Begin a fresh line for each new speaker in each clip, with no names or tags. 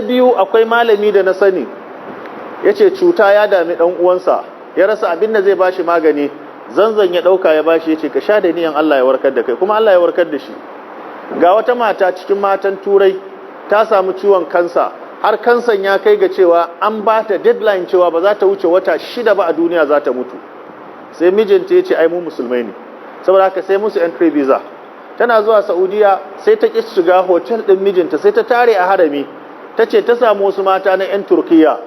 Biyu, akwai malami da na sani, ya ce cuta ya dami ɗan uwansa, ya rasa abin da zai bashi magani. Zanzan ya ɗauka ya bashi, ya ce, "Ka sha da niyan Allah ya warkar da kai." Kuma Allah ya warkar da shi. Ga wata mata cikin matan Turai, ta samu ciwon kansa, har kansan ya kai ga cewa an ba ta deadline cewa ba za ta wuce wata 6 ba a duniya, za ta mutu. Sai mijinta ya ce, "Ai mu musulmai ne." Saboda haka sai musu entry visa. Tana zuwa Saudiya, sai ta ki shiga hotel ɗin mijinta, sai ta tare a harami. Ta ce ta samu wasu mata na 'yan Turkiya,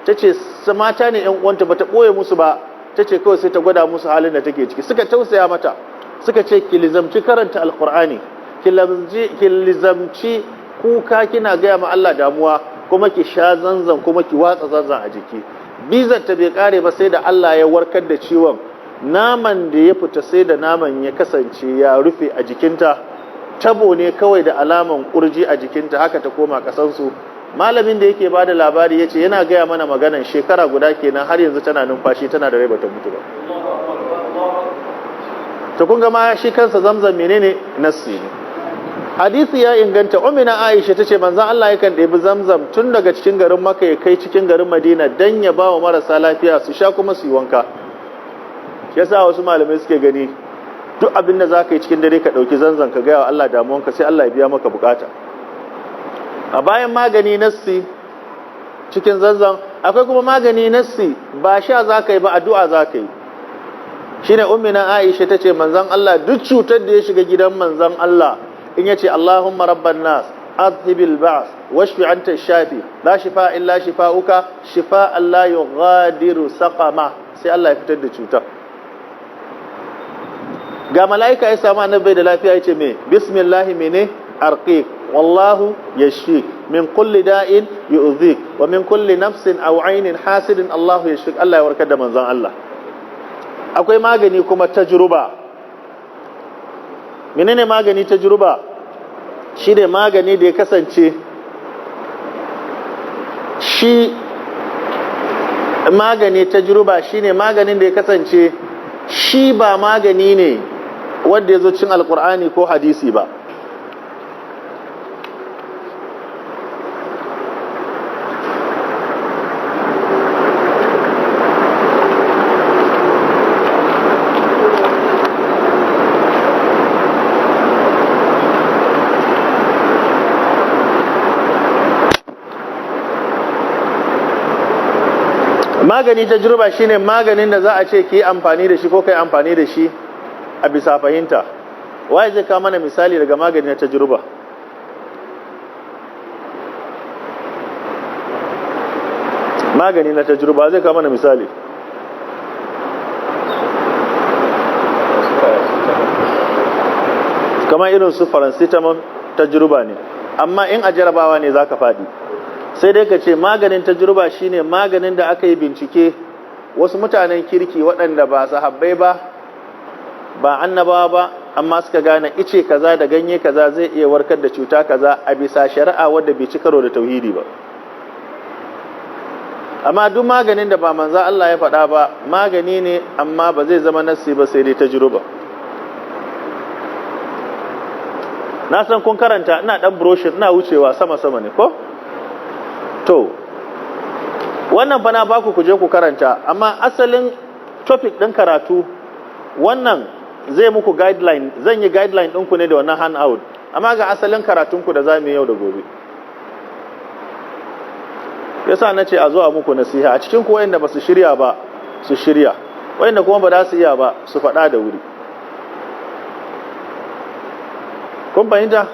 ta ce mata ne 'yan uwanta, ba ta ɓoye musu ba. Ta ce kawai sai ta gwada musu halin da take ciki. Suka tausaya mata, suka ce, "Ki lizamci karanta Alkur'ani, ki lizamci kuka kina gaya ma Allah damuwa, kuma ki sha Zanzan, kuma ki watsa Zanzan a jiki." Bizar ta bai kare ba, sai da Allah ya warkar da ciwon. Naman da ya fita, sai da naman ya kasance ya rufe a jikinta, tabo ne kawai da alaman kurji a jikinta. Haka ta koma kasansu. Malamin da yake bada labari yace yana gaya mana maganan shekara guda kenan, har yanzu tana numfashi, tana da rai, bata mutu ba. To kun ga ma shi kansa Zamzam menene? Nassi ne, hadisi ya inganta. Ummina Aisha tace manzon Allah yakan ɗebi Zamzam tun daga cikin garin Makka ya kai cikin garin Madina dan ya ba wa marasa lafiya su sha kuma su yi wanka. Shi yasa wasu malamai suke gani duk abin da zaka yi cikin dare, ka ɗauki Zanzan ka gaya wa Allah damuwanka, sai Allah ya biya maka bukata. A bayan magani nassi cikin Zanzan, akwai kuma magani nassi, ba sha za ka yi ba, addu'a za ka yi. Shine Ummina Aisha tace manzon Allah, duk cutar da ya shiga gidan manzon Allah, in yace, "Allahumma rabban nas azhibil ba's washfi anta shafi, la shifa illa shifauka shifaan la yughadiru saqama," sai Allah ya fitar da cutar. Ga mala'ika ya samu annabi da lafiya, yace me? "Bismillah mene? Arqiq, wallahu yashfik min kulli da'in yu'dhik wa min kulli nafsin aw 'ainin hasidin, Allahu yashfik." Allah ya warkar da manzon Allah. Akwai magani kuma tajruba. Menene magani tajruba? Shi ne magani da ya kasance shi magani tajruba shine maganin da ya kasance shi ba magani ne wanda ya zo cin Alkur'ani ko hadisi ba. Magani tajruba shine maganin da za a ce ki yi amfani da shi ko kai amfani da shi a bisa fahimta. Waye zai kawo mana misali daga magani na tajruba? Magani na tajruba, zai kawo mana misali? Kamar irin su paracetamol, tajruba ne, amma in a jarabawa ne zaka faɗi. Sai dai ka ce maganin tajruba shine maganin da aka yi bincike, wasu mutanen kirki waɗanda ba sahabbai ba, ba annabawa ba, amma suka gane ice kaza da ganye kaza zai iya warkar da cuta kaza a bisa shari'a wadda bai ci karo da tauhidi ba. Amma duk maganin da ba manzo Allah ya faɗa ba, magani ne, amma ba zai zama nassi ba, sai dai tajruba. Na san kun karanta, ina dan brochure, ina wucewa sama sama ne ko. To wannan fa na baku ku je ku karanta, amma asalin topic ɗin karatu, wannan zai muku guideline, zan yi guideline ɗinku ne da wannan handout, amma ga asalin karatunku da za mu yi yau da gobe. Yasa na ce a zuwa muku nasiha a cikin ku, wayanda ba su shirya ba su shirya, wayanda kuma ba za su iya ba su faɗa da wuri. Kun fahimta?